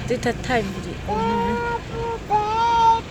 Twb thaij thaij video, poob poog.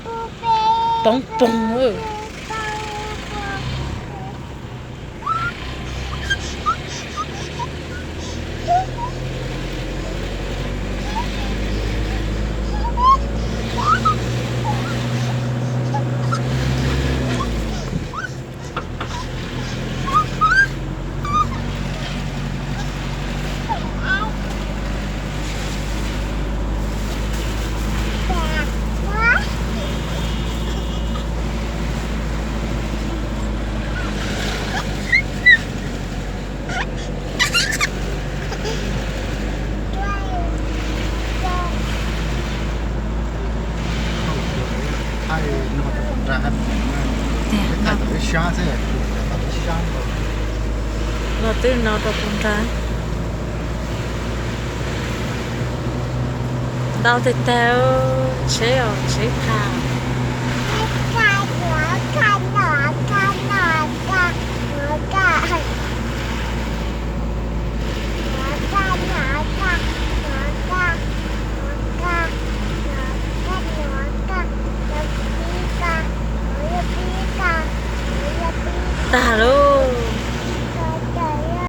Thaij no rau puas nra, thaij tau ib sab xwb, thaij tau ib sab. Los twb no rau puas nra. Ntau tiag tiag, tsheb os, tsheb qha. Tag lawm.